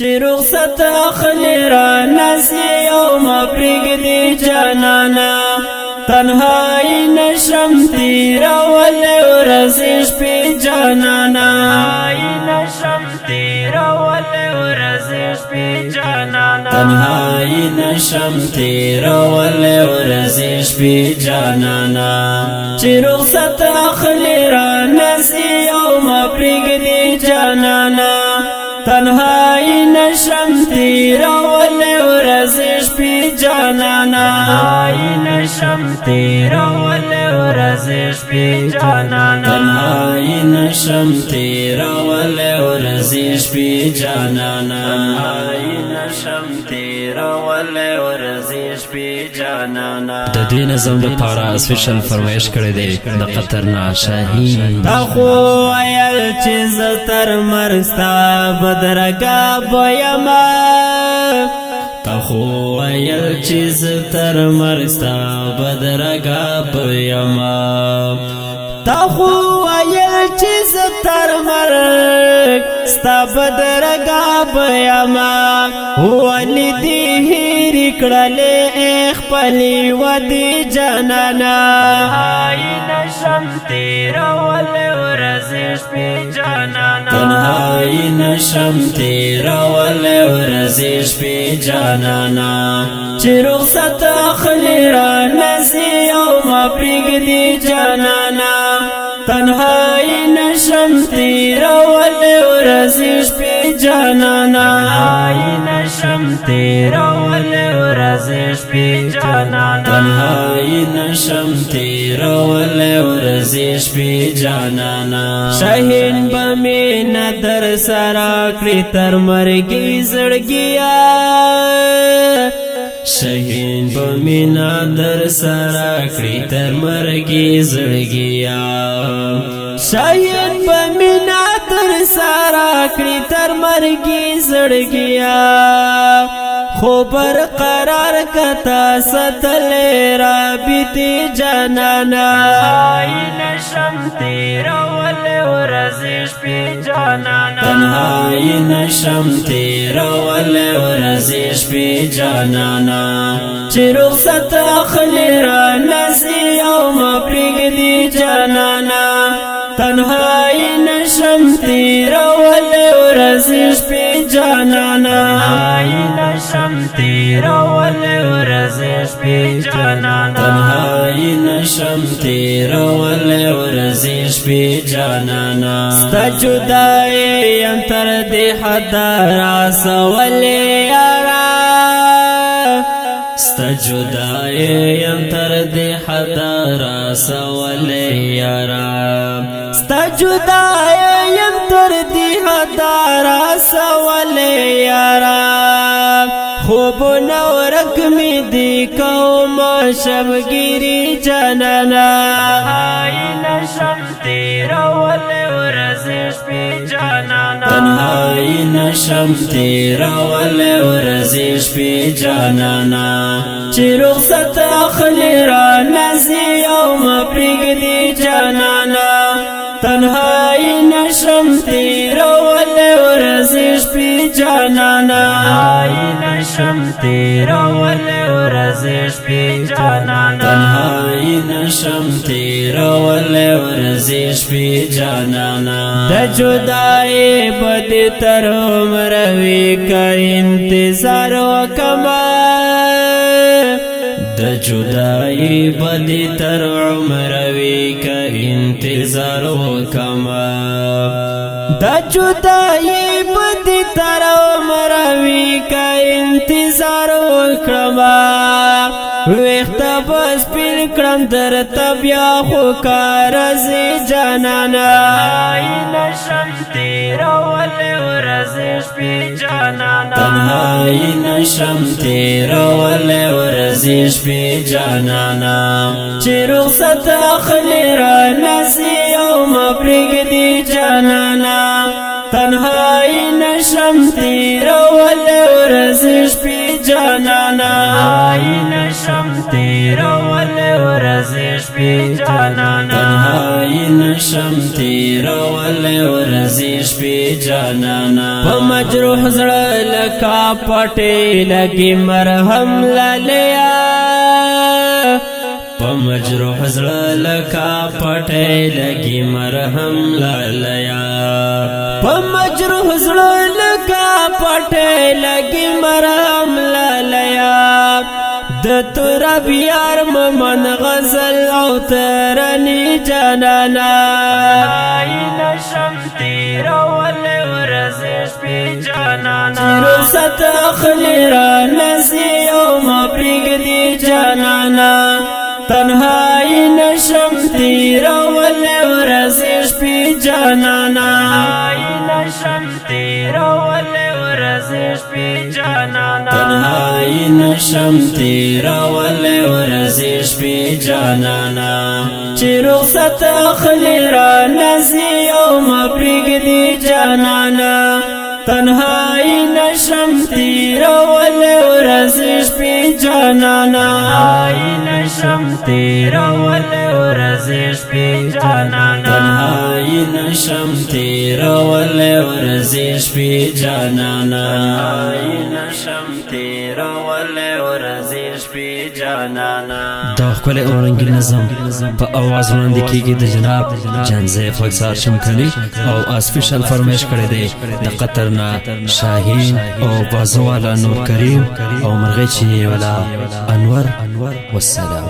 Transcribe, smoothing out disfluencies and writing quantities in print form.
چې رخصت اخلي را نسی او ما پرېږدي جانانا. تنهایی نشم تیرول ورځې شپې جانانا. نشم تیرول ورځې شپې جانانا. تنهایی نشم تیرول ورځې شپې جانانا. چې رخصت اخلي را نسی او ما پرېږدي جانانا. تنهایی نشم تیرول ورځې شپې جانانا. نشم تیرول ورځې شپې جانانا. تنهایی نشم تیرول ورځې شپې جانانا. تنهایی نشم تیرول ورځې شپې جانانا. د دې نظم لپاره سپیشل فرمایش کړی دی د قطر نه شاهین. تا خو ویل چې زه تر مرګ ستا بدرګه به یمه. تا خو ویل چې زه تر مرګ ستا بدرګه به یمه. تا خو ویل چې زه تر مرګ ستا بدرګه به یمه. ولې دې هېرې کړلې خپلې ودې جانانه؟ نشم تیرول ورځې شپې جانانا. تنهایی نشم تیرول ورځې شپې جانانا. چې رخصت اخلي را نسی او ما پرېږدي جانانا. تنهایی نشم تیرول ورځې شپې جانانا. نشم تیرول ورځې شپې جانانا. تنهایی نشم تیرول ورځې شپې جانانا. شاهین به مې نه در سره کړي تر مرګي زړګیا. شاهین به مې نه در سره کړي تر مرګي زړګیا. شاهین به مې نه در سره کړي تر مرګي زړګیا. خو پر قرار کتا ستل را بیتی جانانا. نشم تیرول ورځې شپې جانانا. تنهایی نشم تیرول ورځې شپې جانانا. چې رخصت اخلي را نسی او ما پرېږدي جانانا. تنهایی نشم تیرول ورځې شپې جانانا. نشم تیرول ورځې شپې جانانا. تنهایی نشم تیرول ورځې شپې جانانا. ستا جدای یم تر دې حد راسولې یارا. ستا جدای یم تر دې حد راسولې یارا. ستا جدای یم تر دې حد راسولې یارا. خوبونه ورک مې دي کوم شبګیري جانانا. نشم تیرول ورځې شپې جانانا. تنهایی نشم تیرول ورځې شپې جانانا. چې رخصت اخلي را نسی او ما پرېږدي جانانا. تنهایی نشم تیرول ورځې شپې جانانا. نشم تیرول ورځې شپې جانانا. تنهایی نشم تیرول ورځې شپې جانانا. د جدای بد تر عمر وی که انتظار وکما. د جدای بد تر عمر وی که انتظار وکما. د جدای بد تر عمر وی که انتظار وکما. ویخته بس پیر کړم درته بیا خو کار زی جانانا. نشم تیرول ورځې شپې جانانا. تنهایی نشم تیرول ورځې شپې جانانا. چې رخصت اخلي را نسی او ما پرېږدي جانانا. تنهایی نشم تیرول ورځې شپې جانانا. تنهایی نشم تیرول ورځې شپې جانانا. تنهایی نشم تیرول ورځې شپې جانانا. په مجروح زړه لکه پټې لګي مرهم لالیا، په مجروح زړه لکه پټې لګي مرهم لالیا، په مجروح زړه لکه پټې لګي مرهم لالیا. د تراب یار ممن غزل او ترنی جانانا. تنهایی نشم تیرول ورځې شپې جانانا. رخصت اخلي را نسی او ما پرېږدي جانانا. تنهایی نشم تیرول ورځې شپې جانانا. تنهایی نشم تیرول ورځې شپې جانانا. تنهایی نشم تیرول ورځې شپې جانانا. چې رخصت اخلي را نسی او ما پرېږدي جانانا. تنهایی نشم تیرول ورځې شپې جانانا. تنهایی نشم تیرول ورځې شپې جانانا. تنهایی نشم تیرول ورځې شپې جانانا. تنهایی نشم تیرول ورځې شپې جانانا. دا ښکلی او رنګین نظم په اواز وړاندې کیږي د جناب جانزیب خاکسار شمکني او اسپیشل فرمایش کړی دی د قطر نه شاهین او بازوالا نور کریم او مرغۍ چینی والا انور. والسلام.